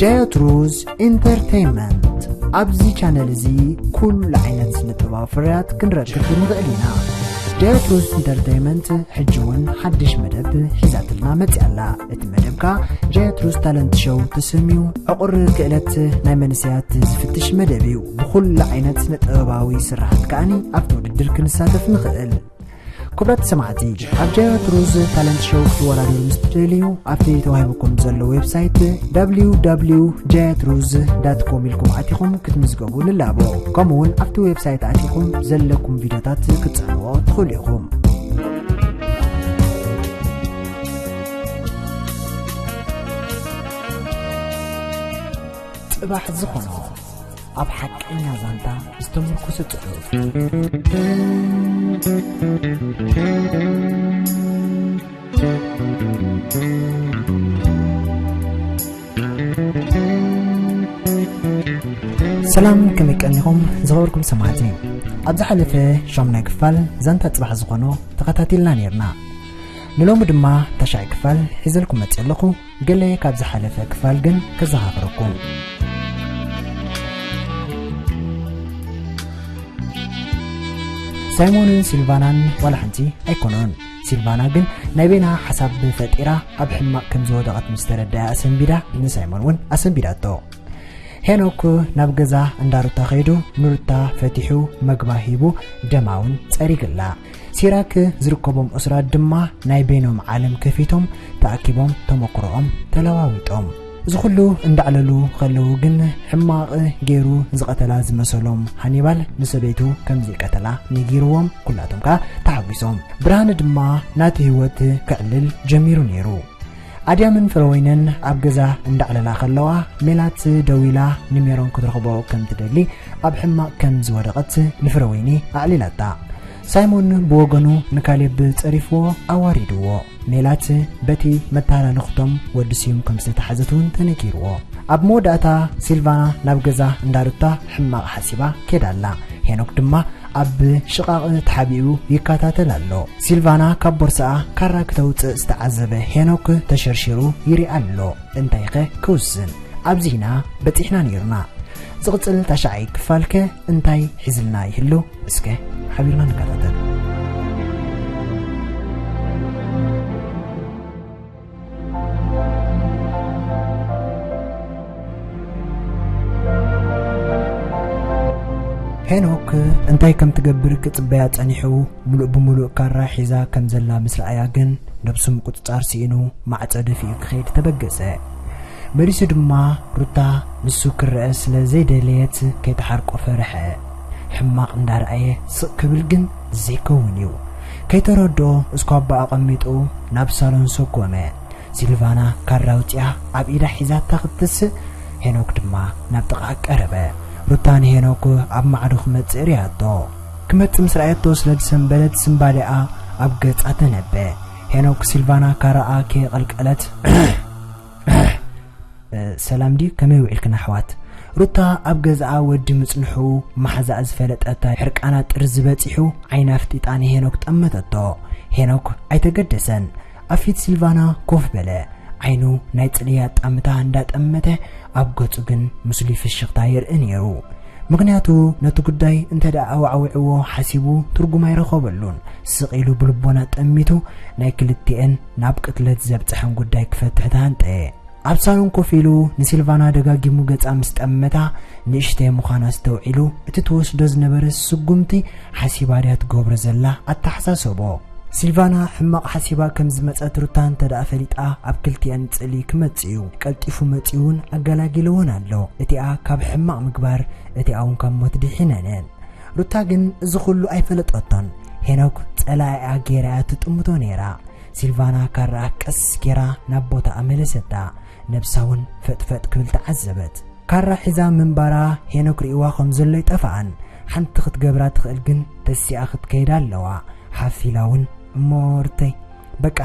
ዳያትሩዝ ኢንተርቴይንመንት። ኣብዚ ቻነል እዚ ኩሉ ዓይነት ስነ ጥበባዊ ፍርያት ክንረክብ ንኽእል ኢና። ዳያትሩዝ ኢንተርቴይንመንት ሕጂ እውን ሓድሽ መደብ ሒዛትልና መፅያ ኣላ። እቲ መደብ ከኣ ዳያትሩዝ ታለንት ሾው ተሰምዩ ዕቑር ክእለት ናይ መንእሰያት ዝፍትሽ መደብ እዩ። ብኹሉ ዓይነት ስነ ጥበባዊ ስራሓት ከኣኒ ኣብቲ ውድድር ክንሳተፍ ንኽእል። ክቡራት ሰማዕቲ፣ ኣብ ዳያትሩዝ ታለንት ሾው ክትወዳደሩ ምስ ትደልዩ፣ ኣብቲ ተዋሂቡኩም ዘሎ ዌብሳይት ደብሊው ደብሊው ዳያትሩዝ ዳት ኮም ኢልኩም ኣቲኹም ክትምዝገቡ ንላቦ። ከምኡ እውን ኣብቲ ዌብሳይት ኣቲኹም ዘለኩም ቪድዮታት ክትጽዕንዎ ትኽእሉ ኢኹም። ጽባሕ ዝኾኖ ኣብ ሓቀኛ ዛንታ ዝተመርኮሰ ጽሑፍ። ሰላም፣ ከመይ ቀኒኹም ዝኸበርኩም ሰማዕቲ? ኣብ ዝሓለፈ ሻሙናይ ክፋል ዛንታ ጽባሕ ዝኾኖ ተኸታቲልና ነይርና። ንሎሚ ድማ ታሽዓይ ክፋል ሒዘልኩም መፅእ ኣለኹ። ገለ ካብ ዝሓለፈ ክፋል ግን ከዘኻኽረኩም። ሳይሞንን ሲልቫናን ዋላ ሓንቲ ኣይኮኑን። ሲልቫና ግን ናይ በይና ሓሳብ ፈጢራ ኣብ ሕማቕ ከም ዝወደቐት ምስ ተረድኣ ኣሰንቢዳ፣ ንሳይሞን እውን ኣሰንቢዳቶ። ሄኖክ ናብ ገዛ እንዳ ሩታ ከይዱ ንሩታ ፈቲሑ መግባ ሂቡ ደማ እውን ጸሪግላ። ሲራክ ዝርከቦም ኡስራት ድማ ናይ በይኖም ዓለም ከፊቶም ተኣኪቦም ተመክሮኦም ተለዋዊጦም። እዚ ኩሉ እንዳዕለሉ ከለዉ ግን ሕማቕ ገይሩ ዝቐተላ ዝመሰሎም ሃኒባል ንሰበይቱ ከም ዘይቀተላ ነጊርዎም ኩላቶም ከኣ ተሓጒሶም። ብርሃነ ድማ ናቱ ህይወት ከዕልል ጀሚሩ ነይሩ። ኣድያምን ፍረወይንን ኣብ ገዛ እንዳዕለላ ከለዋ ሜላት ደዊላ ንሜሮን ክትረኽቦ ከም ትደሊ ኣብ ሕማቕ ከም ዝወደቐት ንፍረወይኒ ኣዕሊላታ። ሳይሞን ብወገኑ ንካሌብ ጸሪፍዎ ኣዋሪድዎ። ሜላት በቲ መተሃላለኽቶም ወዲ ስዩም ከም ዝተታሕዘት እውን ተነጊርዎ። ኣብ መወዳእታ ሲልቫና ናብ ገዛ እንዳሩታ ሕማቕ ሓሲባ ኬዳ ኣላ። ሄኖክ ድማ ኣብ ሽቓቕ ተሓቢኡ ይከታተል ኣሎ። ሲልቫና ካብ ቦርሳኣ ካራ ክተውጽእ ዝተዓዘበ ሄኖክ ተሸርሺሩ ይሪኣ ኣሎ። እንታይኸ ክውስን? ኣብዚ ኢና በጺሕና ነይርና። ዝቕጽል ታሽዓይ ክፋልከ እንታይ ሒዝልና ይህሉ? እስከ ሓቢርና ንከታተል። ሄኖክ እንታይ ከም ትገብር ክጽበያ ጸኒሑ፣ ምሉእ ብምሉእ ካራ ሒዛ ከም ዘላ ምስ ረኣያ ግን፣ ነብሱ ምቁጽጻር ስኢኑ ማዕጾ ደፊኡ ክኸይድ ተበገሰ። መሊሱ ድማ ሩታ ንሱ ክረአ ስለ ዘይደለየት ከይተሓርቆ ፈርሐ። ሕማቕ እንዳረኣየ ስቕ ክብል ግን ዘይከውን እዩ። ከይተረድኦ እስኳባ ኣቐሚጡ ናብ ሳሎን ሰጎመ። ሲልቫና ካራ ኣውጺኣ ኣብ ኢዳ ሒዛታ ክትስእ፣ ሄኖክ ድማ ናብ ጥቓ ቀረበ። ሩታ ንሄኖክ ኣብ ማዕዶ ክመጽእ ርእያቶ። ክመጽእ ምስ ረኣየቶ ስለ ዝሰንበደት ስምባዴኣ ኣብ ገጻ ተነበ። ሄኖክ ሲልቫና ካራኣ ከየቐልቀለት፣ ሰላም ድዩ? ከመይ ውዒልክን ኣሕዋት? ሩታ ኣብ ገዛኣ ወዲ ምጽንሑ መሓዛኣ ዝፈለጠታ ሕርቃና ጥርዚ በጺሑ ዓይና ኣፍጢጣ ንሄኖክ ጠመተቶ። ሄኖክ ኣይተገደሰን። ኣብ ፊት ሲልቫና ኮፍ በለ። ዓይኑ ናይ ጽልያ ጣምታ እንዳጠመተ ኣብ ገጹ ግን ምስሉይ ፍሽኽታ የርኢ ነይሩ። ምኽንያቱ ነቲ ጉዳይ እንተ ደኣ ኣዋዕዊዕዎ ሓሲቡ ትርጉም ኣይረኸበሉን። ስቕ ኢሉ ብልቦና ጠሚቱ ናይ ክልቲኤን ናብ ቅትለት ዘብጽሐን ጉዳይ ክፈትሕ ተሃንጠየ። ኣብ ሳሎን ኮፍ ኢሉ ንሲልቫና ደጋጊሙ ገጻ ምስ ጠመታ ንእሽተይ ምዃና ኣስተውዒሉ እቲ ትወስዶ ዝነበረ ስጉምቲ ሓሲባ ድያ ትገብሮ ዘላ ኣተሓሳሰቦ። ሲልቫና ሕማቕ ሓሲባ ከም ዝመጸት ሩታ እንተ ደኣ ፈሊጣ ኣብ ክልቲኤን ጽልኢ ክመጽእ እዩ። ቀልጢፉ መጺኡ እውን ኣገላጊልወን ኣሎ። እቲኣ ካብ ሕማቕ ምግባር እቲኣ እውን ካብ ሞት ድሒነን እየን። ሩታ ግን እዚ ኩሉ ኣይፈለጠቶን። ሄኖክ ጸላኢኣ ገይራ እያ ትጥምቶ ነይራ። ሲልቫና ካራኣ ቀስ ገይራ ናብ ቦታኣ መለሰታ። ነብሳ እውን ፈጥፈጥ ክብል ተዓዘበት። ካራ ሒዛ ምንባራ ሄኖክ ርእይዋ ከም ዘሎ ኣይጠፍኣን። ሓንቲ ክትገብራ ትኽእል ግን ተሲኣ ክትከይድ ኣለዋ። ሓፍ ኢላ እውን እሞ ሩተይ በቃ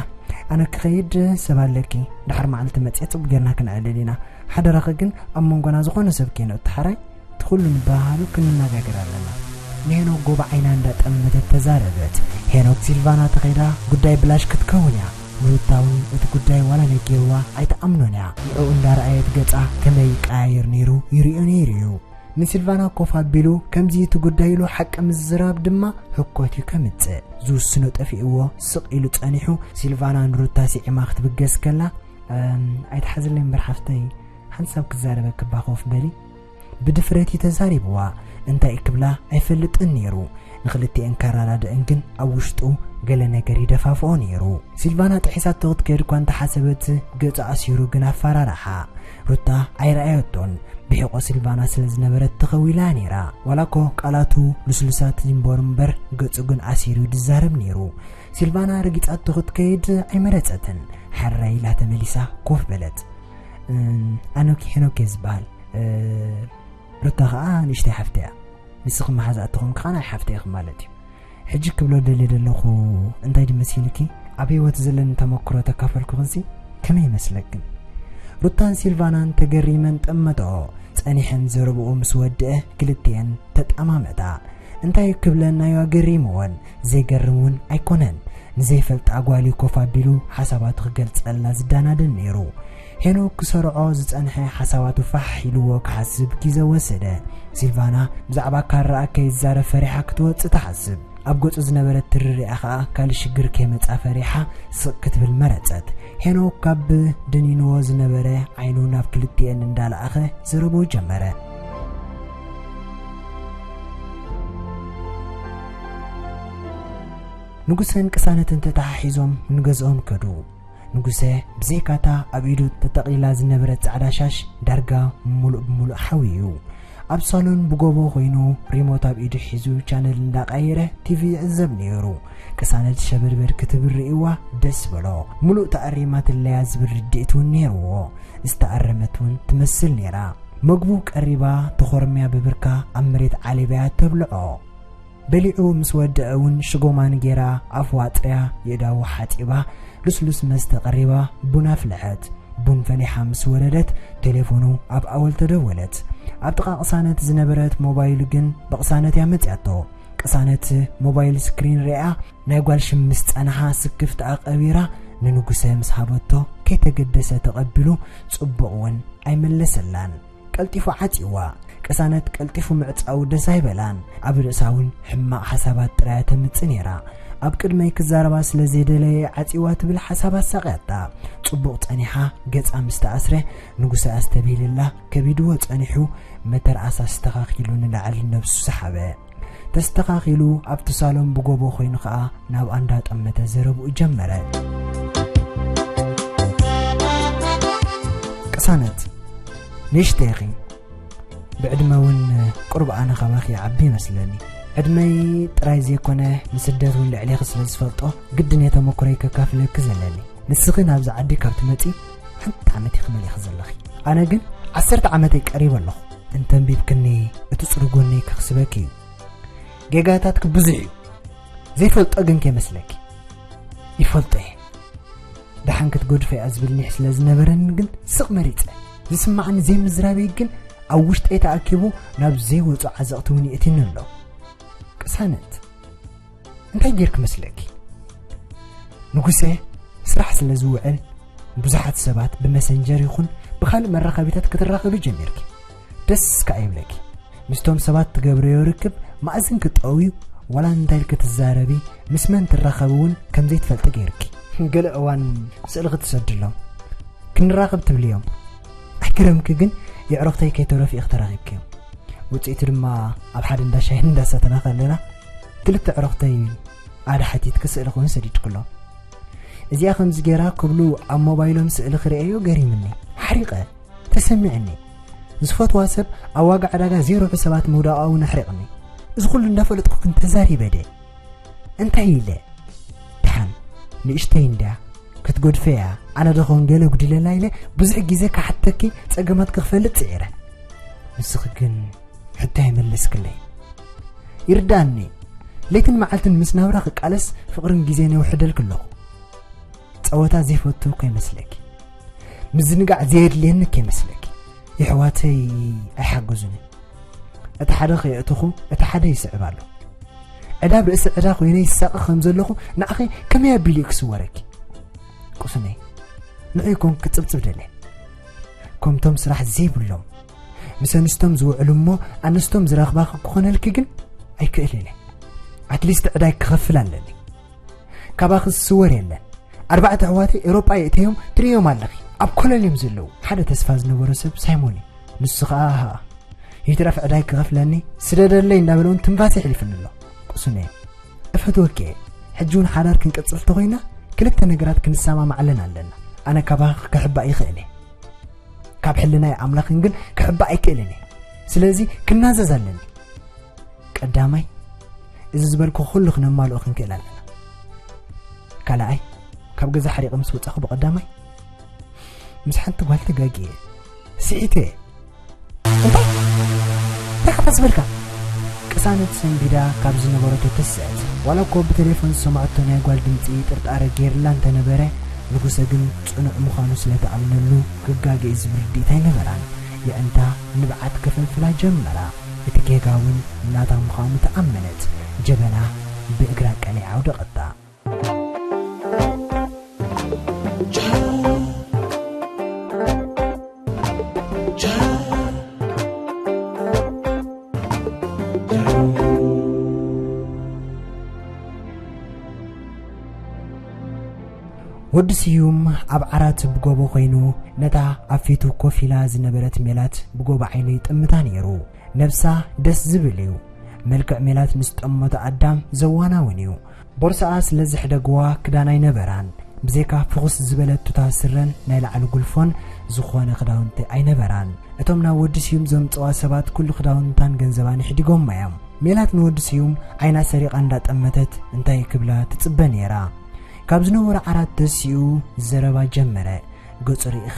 ኣነ ክኸይድ ሰብ ኣለኪ። ደሓር መዓልቲ መጺኣ ጽቡቕ ጌርና ክነዕልል ኢና። ሓደራኺ ግን ኣብ መንጎና ዝኾነ ሰብ ከይነእቱ ሓራይ? እቲ ኩሉ ንበሃሃሉ ክንነጋገር ኣለና። ንሄኖክ ጎቦ ዓይና እንዳጠመተት ተዛረበት። ሄኖክ ሲልቫና ተኸይዳ ጉዳይ ብላሽ ክትከውን እያ። ሩታ እውን እቲ ጉዳይ ዋላ ነጊርዋ ኣይትኣምኖን እያ። ንዕኡ እንዳረኣየት ገጻ ከመይ ይቀያየር ነይሩ ይርእዮ ነይሩ እዩ። ንሲልቫና ኮፍ ኣቢሉ ከምዚ እቲ ጉዳይ ኢሉ ሓቂ ምዝራብ ድማ ህኮት እዩ ከምጽእ። ዝውስኖ ጠፊእዎ ስቕ ኢሉ ጸኒሑ። ሲልቫና ንሩታ ስዒማ ክትብገስ ከላ፣ "እም፣ ኣይትሓዝለይ እምበር ሓፍተይ፣ ሓንሳብ ክዛረበኪ እባ ኮፍ በሊ?" ብድፍረት እዩ ተዛሪብዋ። እንታይ ክብላ ኣይፈልጥን ነይሩ። ንክልቲኤን ካራዳድእን ግን ኣብ ውሽጡ ገለ ነገር ይደፋፍኦ ነይሩ። ሲልቫና ጥሒሳቶ ክትከይድ እኳ እንተሓሰበት፣ ገጹ ኣሲሩ ግን ኣፈራርሓ። ሩታ ኣይረኣየቶን። ብሒቆ ሲልቫና ስለ ዝነበረት ተኸዊላ ነይራ። ዋላ እኮ ቃላቱ ልስሉሳት ይንበሩ እምበር፣ ገጹ ግን ኣሲሩ እዩ ዝዛረብ ነይሩ። ሲልቫና ረጊጻቶ ክትከይድ ኣይመረጸትን። ሕራይ ኢላ ተመሊሳ ኮፍ በለት። "እም፣ ኣኖኪ ሄኖክ እየ ዝበሃል። እ፣ ሩታ ኸኣ ንእሽተይ ሓፍተይ እያ። ንስኺ መሓዛኣ ተኾንኪ ኸኣ ናይ ሓፍተይ ኢኺ ማለት እዩ። ሕጂ ክብሎ ደልየ ዘለኹ እንታይ ድዩ መሲልኪ? ኣብ ህይወት ዘለኒ ተመክሮ ተካፈልኩኽንሲ ከመይ ይመስለክን?" ሩታን ሲልቫናን ተገሪመን ጠመተኦ። ጸኒሐን ዘረብኡ ምስ ወድአ ክልቲኤን ተጠማመታ። እንታይ ክብለናዮ ኣገሪምወን። ዘይገርም እውን ኣይኮነን። ንዘይፈልጣ ጓል እዩ ኮፍ ኣቢሉ ሓሳባቱ ክገልጸላ ዝዳናደን ነይሩ። ሄኖክ ክሰርዖ ዝጸንሐ ሓሳባቱ ፋሕ ኢልዎ ክሓስብ ግዜ ወሰደ። ሲልቫና ብዛዕባ ካራኣ ከይዛረብ ፈሪሓ ክትወጽእ ትሓስብ። ኣብ ገጹ ዝነበረት ትርሪኣ ኸኣ ካልእ ሽግር ከይመጻ ፈሪሓ ስቕ ክትብል መረጸት። ሄኖክ ካብ ደኒንዎ ዝነበረ ዓይኑ ናብ ክልቲኤን እንዳለኣኸ ዘረብኡ ጀመረ። ንጉሰን ቅሳነትን ተተሓሒዞም ንገዝኦም ከዱ። ንጉሰ ብዘይካታ ኣብ ኢዱ ተጠቕሊላ ዝነበረት ጻዕዳ ሻሽ ዳርጋ ሙሉእ ብሙሉእ ሓውዩ። ኣብ ሳሎን ብጎቦ ኮይኑ ሪሞት ኣብ ኢዱ ሒዙ ቻነል እንዳቐየረ ቲቪ ይዕዘብ ነይሩ። ቅሳነት ሸበድበድ ክትብል ርእይዋ ደስ በሎ። ሙሉእ ተኣሪማትለያ ዝብል ርድኢት እውን ነይርዎ። ዝተኣረመት እውን ትመስል ነይራ። መግቡ ቀሪባ ተኾርምያ ብብርካ ኣብ መሬት ዓሊባያ ተብልዖ። በሊዑ ምስ ወደአ እውን ሽጎማን ጌራ ኣፉ ኣጽርያ የእዳዉ ሓጺባ ልስሉስ መስተ ቀሪባ ቡን ኣፍልሐት። ቡን ፈሊሓ ምስ ወረደት ቴሌፎኑ ኣብ ኣወል ተደወለት። ኣብ ጥቓ ቅሳነት ዝነበረት ሞባይል ግን ብቅሳነት እያ መጽያቶ። ቅሳነት ሞባይል ስክሪን ሪኣ ናይ ጓል ሽም ምስ ጸንሓ ስክፍትኣ ቀቢራ ንንጉሰ ምስ ሃበቶ ከይተገደሰ ተቐቢሉ ጽቡቕ እውን ኣይመለሰላን። ቀልጢፉ ዓጽይዋ። ቅሳነት ቀልጢፉ ምዕጻው ደስ ኣይበላን። ኣብ ርእሳ እውን ሕማቕ ሓሳባት ጥራይ ተምጽእ ነይራ። ኣብ ቅድመይ ክዛረባ ስለ ዘይደለየ ዓጽይዋ ትብል ሓሳብ ኣሳቕያታ። ጽቡቕ ጸኒሓ ገጻ ምስ ተኣስረ ንጉሰ ኣስተብሂልላ ከቢድዎ ጸኒሑ መተርኣስ ኣስተኻኺሉ ንላዕሊ ነብሱ ሰሓበ። ተስተኻኺሉ ኣብቲ ሳሎን ብጎቦ ኮይኑ ኸኣ ናብ ኣንዳ ጠመተ ዘረብኡ ጀመረ። ቅሳነት፣ ንእሽተይ ኢኺ። ብዕድመ እውን ቁሩብ ኣነ ካባኺ ይዓቢ ይመስለኒ። ዕድመይ ጥራይ ዘይኮነ ንስደት እውን ልዕሌኺ ስለ ዝፈልጦ ግድን እየ ተመኩሮይ ከካፍለኪ ዘለኒ። ንስኺ ናብዚ ዓዲ ካብ ትመጺ ሓንቲ ዓመት ኢኺ መሊኺ ዘለኺ። ኣነ ግን ዓሰርተ ዓመተይ ቀሪበ ኣለኹ። እንተንቢብክኒ እቲ ጽሩይ ጎነይ ክኽስበኪ እዩ። ጌጋታትኪ ብዙሕ እዩ። ዘይፈልጦ ግን ከይመስለኪ። ይፈልጦ እየ። ደሓን ክትጎድፈ እያ ዝብል ኒሕ ስለ ዝነበረኒ ግን ስቕ መሪጸ። ዝስማዓኒ ዘይምዝራበይ ግን ኣብ ውሽጠይ ተኣኪቡ ናብ ዘይወጹ ዓዘቕቲ እውን የእትየኒ ኣሎ። ቅሳነት፣ እንታይ ጌርኪ መስለኪ? ንጉሰ ስራሕ ስለ ዝውዕል ብዙሓት ሰባት ብመሰንጀር ይኹን ብኻልእ መራኸቢታት ክትራኸቢ ጀሚርኪ። ደስ ከኣ ይብለኪ። ምስቶም ሰባት ትገብርዮ ርክብ ማእዝን ክጠውዩ ዋላ እንታይ ኢልኪ ትዛረቢ፣ ምስ መን ትራኸቢ እውን ከም ዘይትፈልጢ ጌርኪ። ገለ እዋን ስእልኺ ትሰድሎም፣ ክንራኸብ ትብልዮም። ኣይገረምኪ ግን የዕሩኽተይ ከይተረፉ ኢኺ ተራኺብክዮም። ውጽኢቱ ድማ ኣብ ሓደ እንዳ ሻሂ እንዳሰተና ከለና ክልተ ዕሩኽተይ ኣደ ሓቲትኪ ስእልኺ እውን ሰዲድክሎም። እዚኣ ከምዚ ጌራ ክብሉ ኣብ ሞባይሎም ስእሊ ክርእየዮ ገሪምኒ። ሓሪቐ። ተሰሚዕኒ። ዝፈትዋ ሰብ ኣብ ዋጋ ዕዳጋ ዘይርሑ ሰባት ምውዳቓ እውን ኣሕሪቕኒ። እዚ ኩሉ እንዳፈለጥኩ ግን ተዛሪበ ድየ? እንታይ ኢለ? ደሓን ንእሽተይ እንድያ ክትጎድፈያ፣ ኣነ ዶ ኾን ገለ ጉዲለላ ኢለ ብዙሕ ግዜ ክሓተኪ ጸገማት ክፈልጥ ጽዒረ። ንስኺ ግን ሕቶ ኣይመለስክለይ። ይርዳእኒ። ለይትን መዓልትን ምስ ናብራ ክቃለስ ፍቕርን ግዜን የውሕደልኪ ኣለኹ። ጸወታ ዘይፈቱ ከይመስለኪ። ምዝንጋዕ ዘየድልየኒ ከይመስለኪ። የሕዋተይ ኣይሓገዙኒ። እቲ ሓደ ከየእተኹ፣ እቲ ሓደ ይስዕብ ኣሎ። ዕዳ ኣብ ርእሲ ዕዳ ኮይነ ይሳቐ ከም ዘለኹ ንዓኺ ከመይ ኣቢሉ እዩ ክስወረኪ? ቁስነይ፣ ንዑ ይኮን ክጽብጽብ ደለ። ከምቶም ስራሕ ዘይብሎም ምስ ኣንስቶም ዝውዕሉ እሞ ኣንስቶም ዝረኽባ ክኾነልኪ ግን ኣይክእልን እየ። ኣትሊስት ዕዳይ ክኸፍል ኣለኒ። ካባኺ ዝስወር የለን። ኣርባዕተ ኣሕዋተይ ኤውሮጳ የእተዮም ትርእዮም ኣለኺ። ኣብ ኮለል እዮም ዘለዉ። ሓደ ተስፋ ዝነበሮ ሰብ ሳይሞን እዩ። ንሱ ኸኣ፣ ሃ፣ ይትረፍ ዕዳይ ክኸፍለኒ ስደደለይ እንዳበለ እውን ትንፋስ የሕሊፍኒ ኣሎ። ቁሱነ፣ እፈትወኪ እየ። ሕጂ እውን ሓዳር ክንቅጽል ተኾይና ክልተ ነገራት ክንሰማማዕለን ኣለና። ኣነ ካባኺ ክሕባእ ይኽእል እየ። ካብ ሕልናይ ኣምላኽን ግን ክሕባእ ኣይክእልን እየ። ስለዚ ክናዘዝ ኣለኒ። ቀዳማይ፣ እዚ ዝበልኩ ኩሉ ክነማልኦ ክንክእል ኣለና። ካልኣይ፣ ካብ ገዛ ሓሪቐ ምስ ወጻኹ ብቐዳማይ ምስ ሓንቲ ጓል ተጋግየ፣ ስሒተ እየ። እንታይ? እንታይ ኢኻ ዝበልካ? ቅሳነት ሰንቢዳ ካብ ዝነበረቶ ተስዕት። ዋላ እኮ ብቴሌፎን ዝሰማዕቶ ናይ ጓል ድምጺ ጥርጣረ ገይርላ እንተነበረ፣ ንጉሰ ግን ጽኑዕ ምዃኑ ስለ ትኣምነሉ፣ ክጋገ እዩ ዝብል ርድኢት ኣይነበራን። የዕንታ ንብዓት ከፈልፍላ ጀመራ። እቲ ጌጋ እውን ናታ ምዃኑ ተኣመነት። ጀበና ብእግራ ቀሊዓ ኣውደቐታ። ወዲ ስዩም ኣብ ዓራት ብጎቦ ኮይኑ ነታ ኣብ ፊቱ ኮፍ ኢላ ዝነበረት ሜላት ብጎቦ ዓይኑ ይጥምታ ነይሩ። ነብሳ ደስ ዝብል እዩ። መልክዕ ሜላት ንዝጠመቶ ኣዳም ዘዋናውን እዩ። ቦርሳኣ ስለ ዝሕደግዋ ክዳን ኣይነበራን። ብዘይካ ፍኹስ ዝበለ ቱታ ስረን ናይ ላዕሊ ጉልፎን ዝኾነ ክዳውንቲ ኣይነበራን። እቶም ናብ ወዲ ስዩም ዘምጽዋ ሰባት ኩሉ ክዳውንታን ገንዘባን ይሕዲጎማ እዮም። ሜላት ንወዲ ስዩም ዓይና ሰሪቓ እንዳጠመተት እንታይ ክብላ ትጽበ ነይራ። ካብ ዝነበሮ ዓራት ተሲኡ ዘረባ ጀመረ። ገጹ ርኢኻ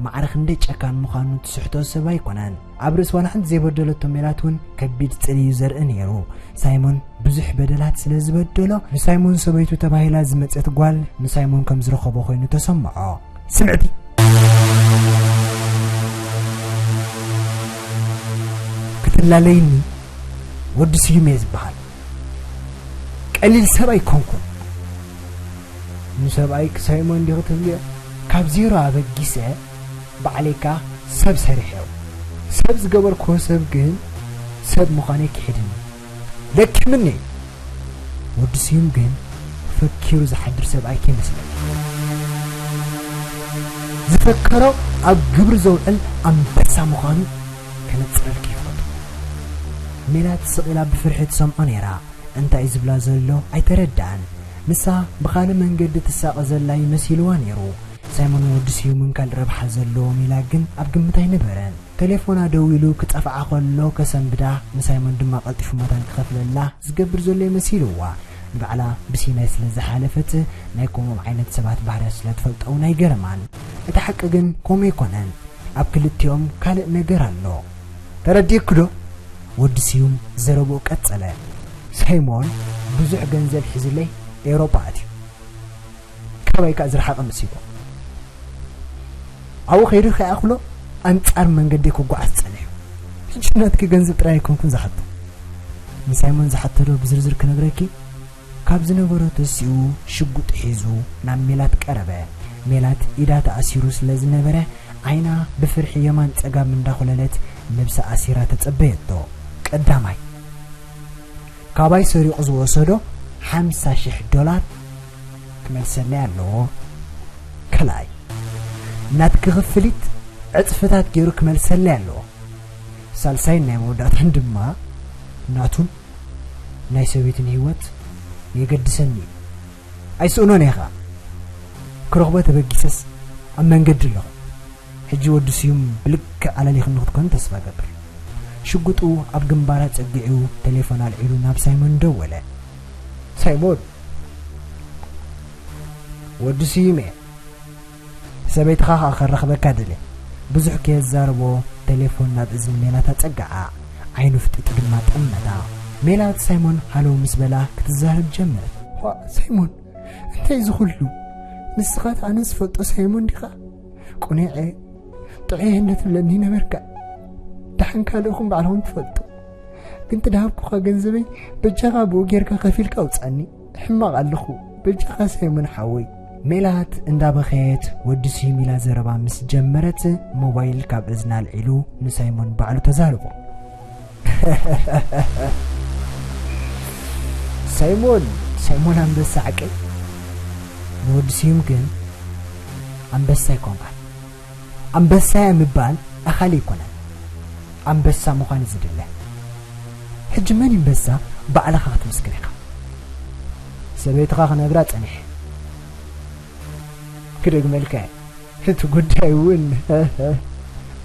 ማዕረ ክንደይ ጨካን ምዃኑ ትስሕቶ ሰብ ኣይኮነን። ኣብ ርእሲ ዋላ ሓንቲ ዘይበደለቶ ሜላት እውን ከቢድ ጽልኢ እዩ ዘርኢ ነይሩ። ሳይሞን ብዙሕ በደላት ስለ ዝበደሎ፣ ንሳይሞን ሰበይቱ ተባሂላ ዝመጸት ጓል ንሳይሞን ከም ዝረኸቦ ኮይኑ ተሰምዖ። ስምዕቲ፣ ክትላለይኒ ወዲ ስዩም እየ ዝበሃል። ቀሊል ሰብ ኣይኮንኩን። ንሰብኣይ ክሳይሞን ዲኺ ትብልዮ? ካብ ዜሮ ኣበጊሰ ባዕለይካ ሰብ ሰሪሐዮ። ሰብ ዝገበርክዎ ሰብ ግን ሰብ ምዃነይ ክሒድኒ። ለኪምኒ። ወዲ ስዩም ግን ፈኪሩ ዝሓድር ሰብኣይ ከይመስለኒ። ዝፈከሮ ኣብ ግብሪ ዘውዕል ኣንበሳ ምዃኑ ከነጽረልኪ ይፈቱ። ሜላት ስቕ ኢላ ብፍርሒ ትሰምዖ ነይራ። እንታይ እዩ ዝብላ ዘሎ ኣይተረድኣን። ንሳ ብኻልእ መንገዲ ትሳቐ ዘላ ይመሲልዋ ነይሩ። ሳይሞን ወዲ ስዩምን ካልእ ረብሓ ዘለዎም ኢላ ግን ኣብ ግምት ኣይነበረን። ቴሌፎና ደዊሉ ክጸፍዓ ከሎ ከሰንብዳ፣ ንሳይሞን ድማ ቀልጢፉ መታን ክኸፍለላ ዝገብር ዘሎ ይመሲልዋ። ንባዕላ ብሲናይ ስለ ዝሓለፈት ናይ ከምኦም ዓይነት ሰባት ባህርያት ስለ ትፈልጦ እውን ኣይገረማን። እቲ ሓቂ ግን ከምኡ ኣይኮነን። ኣብ ክልቲኦም ካልእ ነገር ኣሎ። ተረዲእኩ ዶ? ወዲ ስዩም ዘረብኡ ቀጸለ። ሳይሞን ብዙሕ ገንዘብ ሒዙለይ ኤውሮጳ ኣትዩ። ካባይ ከኣ ዝረሓቐ መሲሉ። ኣብኡ ከይዱ ከይኣኽሎ ኣንጻር መንገዲ ክጓዓዝ ጸኒሑ። ሕጂ ናትኪ ገንዘብ ጥራይ ኣይኮንኩን ዝሓቶ። ንሳይሞን ዝሓቶ ዶ ብዝርዝር ክነግረኪ? ካብ ዝነበሮ ተሲኡ ሽጉጥ ሒዙ ናብ ሜላት ቀረበ። ሜላት ኢዳ ተኣሲሩ ስለ ዝነበረ ዓይና ብፍርሒ የማን ጸጋም እንዳኹለለት ነብሳ ኣሲራ ተጸበየቶ። ቀዳማይ፣ ካባይ ሰሪቑ ዝወሰዶ ሓምሳ ሽሕ ዶላር ክመልሰለይ ኣለዎ። ካልኣይ፣ ናትኪ ክፍሊት ዕጽፍታት ገይሩ ክመልሰለይ ኣለዎ። ሳልሳይን ናይ መወዳእታን ድማ ናቱን ናይ ሰበይቱን ህይወት የገድሰኒ እዩ። ኣይስእኖን እየ ኸኣ። ክረኽቦ ተበጊሰስ ኣብ መንገዲ ኣለኹ። ሕጂ ወዲ ስዩም ብልክዕ ኣላሊኽኒ ክትኮን ተስፋ እገብር። ሽጉጡ ኣብ ግንባራ ጸጊዑ ቴሌፎን ኣልዒሉ ናብ ሳይሞን ደወለ። ሳይሞን፣ ወዲ ስዩም እየ። ሰበይትኻ ኸኣ ከራኽበካ ደልየ። ብዙሕ ከየዛረቦ ቴሌፎን ናብ እዝኒ ሜላት ኣጸግዓ። ዓይኑ ፍጢጡ ድማ ጠመታ። ሜላት ሳይሞን ሃለው ምስ በላ ክትዛረብ ጀመረት። ዋእ ሳይሞን፣ እንታይ እዚ ኹሉ? ንስኻ እቲ ኣነ ዝፈልጦ ሳይሞን ዲኻ? ቁኔዐ፣ ጥዑየ እንደ ትብለኒ ነበርካ። ደሓን ካልእኹም ባዕልኹም ትፈልጡ። ግን እቲ ደሃብኩኻ ገንዘበይ በጃኻ ብኡ ጌርካ ከፊልካ ኣውጻኒ። ሕማቕ ኣለኹ። በጃኻ ሳይሞን ሓወይ። ሜላት እንዳበኸየት ወዲ ስዩም ኢላ ዘረባ ምስ ጀመረት፣ ሞባይል ካብ እዝና ኣልዒሉ ንሳይሞን ባዕሉ ተዛረቦ። ሳይሞን፣ ሳይሞን ኣንበሳ ዓቀይ። ንወዲ ስዩም ግን ኣንበሳ ኣይኮንካን። ኣንበሳ እየ ምባል ኣኻሊ ኣይኮነን። ኣንበሳ ምዃን እዩ ዝድለ። ሕጂ መን እዩ ኣንበሳ? ባዕልኻ ክትምስክር ኢኻ። ሰበይትኻ ክነግራ ጸኒሐ። ክደግመልካ እየ። እቲ ጉዳይ እውን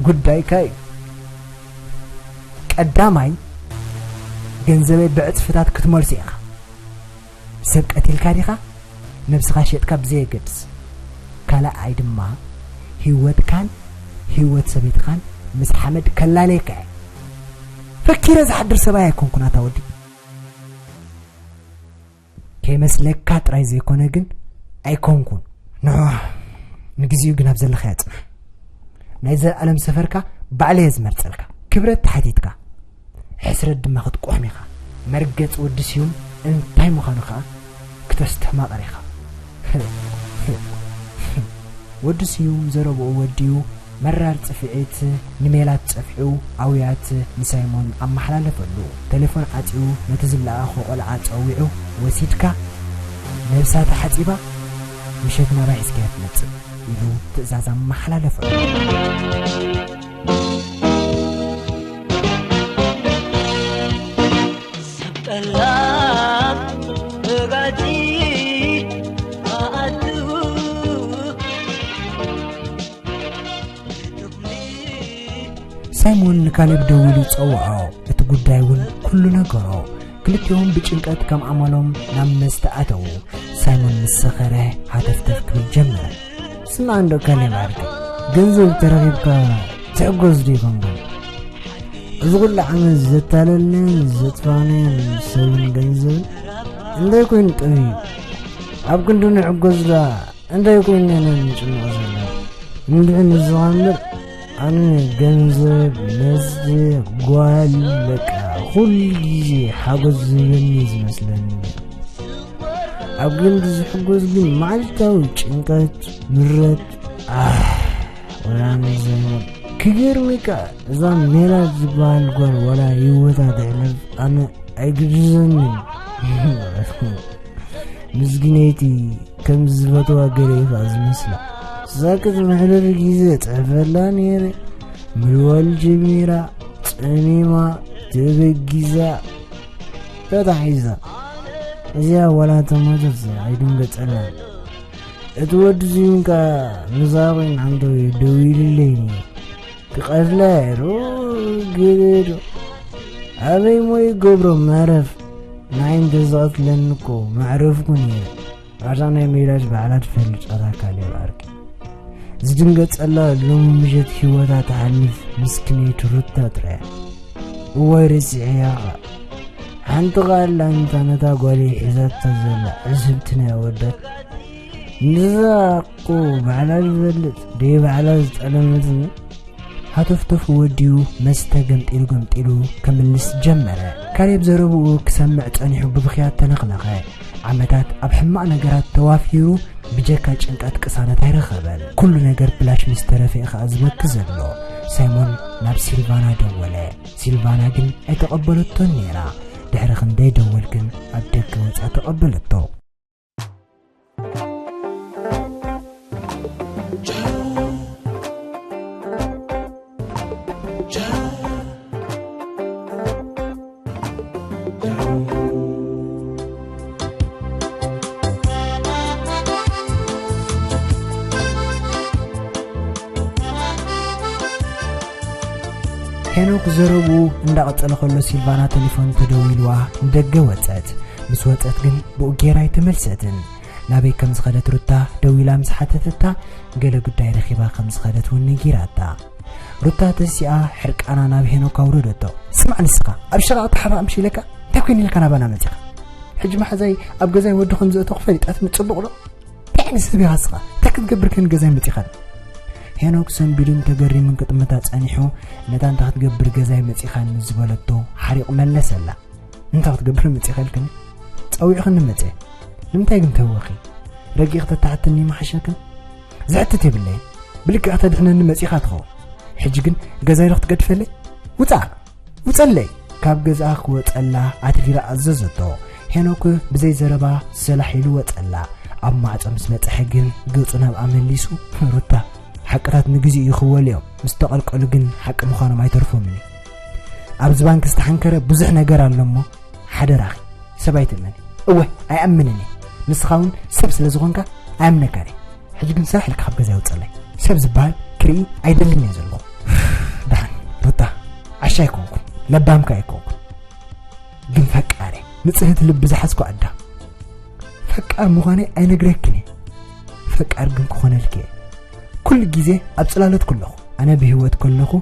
ጉዳይካ እዩ። ቀዳማይ፣ ገንዘበይ ብዕጽፍታት ክትመልሶ ኢኻ። ሰብ ቀቲልካ ዲኻ? ነብስኻ ሸጥካ ብዘየገድስ። ካልኣይ ድማ፣ ህይወትካን ህይወት ሰበይትኻን ምስ ሓመድ ከላለየካ እየ። ፈኪረ ዝሓድር ሰብኣይ ኣይኮንኩን ኣታ ወዲ። ከይመስለካ ጥራይ ዘይኮነ ግን ኣይኮንኩን። ንዑ፣ ንግዜኡ ግን ኣብ ዘለኻዮ ጽናሕ። ናይ ዘለኣለም ሰፈርካ ባዕለየ ዝመርጸልካ። ክብረት ተሓቲትካ፣ ሕስረት ድማ ክትቆሕም ኢኻ። መርገጽ ወዲ ስዩም እንታይ ምዃኑ ከኣ ክተስተማቕር ኢኻ። ወዲ ስዩም ዘረብኡ ወዲኡ፣ መራር ጽፍዒት ንሜላት ጸፍዑ ኣውያት ንሳይሞን ኣመሓላለፈሉ። ቴሌፎን ዓጺኡ፣ ነቲ ዝለኣኾ ቆልዓ ጸዊዑ፣ "ወሲድካ፣ ነብሳ ተሓጺባ፣ ምሸት ናባይ ሒዝካያ ትመጽእ" ኢሉ ትእዛዝ ኣመሓላለፈሉ። ሰብ ጠላም ተጋጪ ኣኣቱ ሳይሞን ንካሌብ ደዊሉ ጸውዖ። እቲ ጉዳይ እውን ኩሉ ነገሮ። ክልቲኦም ብጭንቀት ከም ኣመሎም ናብ መስተ ኣተዉ። ሳይሞን ምስ ሰኸረ ሃተፍተፍ ክብል ጀመረ። "ስማዕ እንዶ ካሌብ ዓርከይ፣ ገንዘብ ተረኺብካ ትሕጎስ ዶ ይኾንካ? እዚ ኩሉ ዓመት ዘታለልናዮን ዘጥፋእናዮን ሰብን ገንዘብን እንታይ ኮይኑ ጠፊኡ? ኣብ ክንዲ ንሕጎስ ደኣ እንታይ ኮይንና ኢና ንጭነቕ ዘለና? እንድዒ ንዝኻ እምበር ኣነ ገንዘብ፣ መስተ፣ ጓል፣ በቃ ኩሉ ግዜ ሓጎስ ዝህበኒ እዩ ዝመስለኒ። ኣብ ክንዲ ዝሕጎስ ግን መዓልታዊ ጭንቀት፣ ምረት፣ ኣህ፣ ወላ ንዘይሞት። ክገርመካ እዛ ሜላት ዝበሃል ጓል ዋላ ህይወታ ትሕለፍ ኣነ ኣይግድሰንን። ምስግነይቲ ከም ዝፈትዋ ገለ እዩ ከኣ ዝመስላ። ሳክት መሕደሪ ግዜ ጽሕፈላ ነይረ። ምልዋል ጀሚራ፣ ጸሚማ፣ ተበጊዛ፣ ተታሒዛ። እዚኣ ዋላ ተሞተት ኣይድንገጸላን። እቲ ወዲ እዚውን ከኣ ምሳኣ ኮይኑ ሓንቶ ደዊሉለይ ነይሩ። ክቐትላ እየ ዶ ገለ ዶ? ኣበይ እሞ ይገብሮ መዕረፍ? ንዓይ እንተዝቐትለኒ እኮ መዕረፍኩ ነይረ። ዋዛ ናይ ሜላት ባዕላ ትፈልጥ ኣታ ካሌብ ዓርከይ። ዝድንገጸላ ሎሚ ምሸት ህይወታ ትሓልፍ ምስክነይቲ ሩታ ጥራይ እያ። እዋይ ረሲዐያ ኸኣ። ሓንቲ ኸኣ ኣላ እንታ ነታ ጓለይ ሒዛታ ዘላ ዕስብቲ ናይ ኣወዳት። ንዛ እኮ ባዕላ ዝፈልጥ ደይ ባዕላ ዝጠለመትኒ። ሃተፍተፉ ወዲኡ መስተ ገምጢሉ ገምጢሉ ከምልስ ጀመረ። ካሌብ ዘረብኡ ክሰምዕ ጸኒሑ ብብኽያት ተነኽነኸ። ዓመታት ኣብ ሕማቕ ነገራት ተዋፊሩ ብጀካ ጭንቀት ቅሳነት ኣይረኸበን። ኩሉ ነገር ብላሽ ምስ ተረፈ እዩ ኸኣ ዝበኪ ዘሎ። ሳይሞን ናብ ሲልቫና ደወለ። ሲልቫና ግን ኣይተቐበለቶን ነይራ። ድሕሪ ክንደይ ደወል ግን ኣብ ደገ ወጺኣ ተቐበለቶ። ሄኖክ ዘረብኡ እንዳቐጸለ ከሎ ሲልቫና ቴሌፎን ተደዊልዋ ንደገ ወጸት። ምስ ወጸት ግን ብኡ ጌራ ኣይተመልሰትን። ናበይ ከም ዝኸደት ሩታ ደዊላ ምስ ሓተተታ፣ ገለ ጉዳይ ረኺባ ከም ዝኸደት እውን ነጊራታ። ሩታ ተሲኣ ሕርቃና ናብ ሄኖክ ኣውረደቶ። "ስማዕ ንስኻ፣ ኣብ ሸቓቕ ተሓባእ ምሽ ኢለካ? እንታይ ኮይኑ ኢልካ ናባና መጺኻ? ሕጂ መሓዛይ ኣብ ገዛይ ወዲ ከም ዘእተኹ ፈሊጣትኒ፣ ጽቡቕ ዶ? እንታይ ዓይነት ሰብ ኢኻ ንስኻ? እንታይ ክትገብር ከ ንገዛይ መጺኻኒ?" ሄኖክ ሰንቢዱን ተገሪሙን ክጥምታ ጸኒሑ፣ ነታ እንታይ ክትገብር ገዛይ መጺኻኒ ዝበለቶ ሓሪቑ መለሰላ። "እንታይ ክትገብር መጺኻ ኢልክኒ? ጸዊዕኽኒ መጺአ። ንምንታይ ግን ተህወኺ? ረጊቕ ተታሕትኒ መሓሸክን? ዝሕትት የብለይን። ብልክዕ ከተድሕነኒ መጺኻ ትኸውን። ሕጂ ግን ገዛይ ዶ ክትገድፈለይ? ውጻእ! ውጸለይ! ካብ ገዛኣ ክወጸላ ኣትሪራ ኣዘዘቶ። ሄኖክ ብዘይ ዘረባ ሰላሕ ኢሉ ወጸላ። ኣብ ማዕጾ ምስ በጽሐ ግን ገጹ ናብኣ መሊሱ፣ "ሩታ፣ ሓቅታት ንግዚኡ እዩ ክወልዮም። ምስ ተቐልቀሉ ግን ሓቂ ምዃኖም ኣይተርፎምን እዩ። ኣብዚ ባንክ ዝተሓንከረ ብዙሕ ነገር ኣሎ እሞ ሓደራኺ፣ ሰብ ኣይትእመኒ።" "እወ፣ ኣይኣምንን እየ። ንስኻ እውን ሰብ ስለ ዝኾንካ ኣይኣምነካን እየ። ሕጂ ግን ሰራሕ ኢልካ ካብ ገዛ ይውጸለይ። ሰብ ዝበሃል ክርኢ ኣይደልን እየ ዘለኹ። ደሓን ሩታ፣ ዓሻ ኣይኮንኩን፣ ለባምካ ኣይኮንኩን። ግን ፈቃር እየ። ንጽህቲ ልቢ ዝሓዝኩ ኣዳም። ፈቃር ምዃነይ ኣይነግረክን እየ። ፈቃር ግን ክኾነልኪ እየ። ኩሉ ግዜ ኣብ ጽላሎት ኩለኹ። ኣነ ብህይወት ከለኹ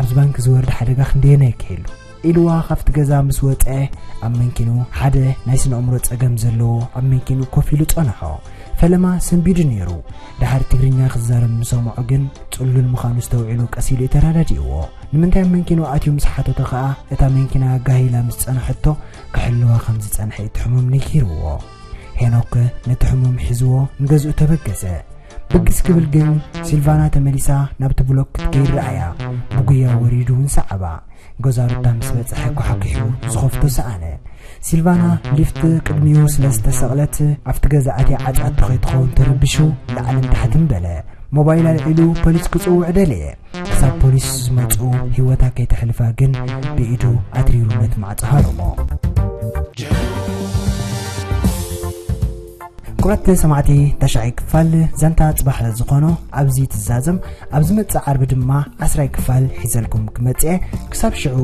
ኣብዚ ባንክ ዝወርድ ሓደጋ ክንደየናይ ክህሉ?" ኢልዋ ካብቲ ገዛ ምስ ወጸ፣ ኣብ መንኪኑ ሓደ ናይ ስነ ኣእምሮ ጸገም ዘለዎ ኣብ መንኪኑ ኮፍ ኢሉ ጸንሖ። ፈለማ ሰንቢዱ ነይሩ። ደሓር ትግርኛ ክዛረብ ምስ ሰምዖ ግን ጽሉል ምዃኑ ዝተውዒሉ ቀስ ኢሉ እዩ ተረዳዲእዎ። ንምንታይ ኣብ መንኪኑ ኣትዩ ምስ ሓተቶ ከኣ፣ እታ መንኪና ጋሂላ ምስ ጸንሐቶ ክሕልዋ ከም ዝጸንሐ እቲ ሕሙም ነጊርዎ። ሄኖክ ነቲ ሕሙም ሒዝዎ ንገዝኡ ተበገሰ። ብግስ ክብል ግን ሲልቫና ተመሊሳ ናብቲ ብሎክ ክትከይድ ረኣያ። ብጉያ ወሪዱ እውን ሰዓባ። ገዛ ሩታ ምስ በጽሐ ኳሕኲሑ ዝኸፍቶ ሰኣነ። ሲልቫና ሊፍት ቅድሚኡ ስለ ዝተሰቕለት ኣብቲ ገዛ ኣትያ ዓጽያቶ ከይትኸውን ተረቢሹ ላዕልን ታሕትን በለ። ሞባይል ኣልዒሉ ፖሊስ ክጽውዕ ደለየ። ክሳብ ፖሊስ ዝመጹ ህይወታ ከይተሕልፋ ግን ብኢዱ ኣትሪሩ ነቲ ማዕጾ ሃረሞ። ክቡራት ሰማዕቲ፣ ታሽዓይ ክፋል ዛንታ ጽባሕ ዝኾኖ ኣብዚ ትዛዘም። ኣብ ዝመጽእ ዓርቢ ድማ ዓስራይ ክፋል ሒዘልኩም ክመጽእ እየ። ክሳብ ሽዑ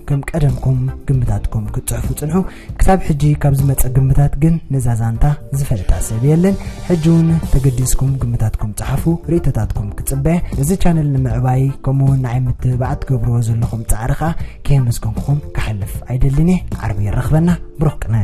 ከም ቀደምኩም ግምታትኩም ክትጽሕፉ ጽንሑ። ክሳብ ሕጂ ካብ ዝመጸ ግምታት ግን ነዛ ዛንታ ዝፈልጣ ሰብ የለን። ሕጂ እውን ተገዲስኩም ግምታትኩም ጽሓፉ፣ ርእይቶታትኩም ክጽበ። እዚ ቻነል ንምዕባይ ከምኡ እውን ንዓይ ምትብባዕ ትገብርዎ ዘለኹም ጻዕሪ ኸኣ ከየመስገንኩኹም ክሓልፍ ኣይደልን እየ። ዓርቢ የራኽበና። ብሩኽ ቅነ።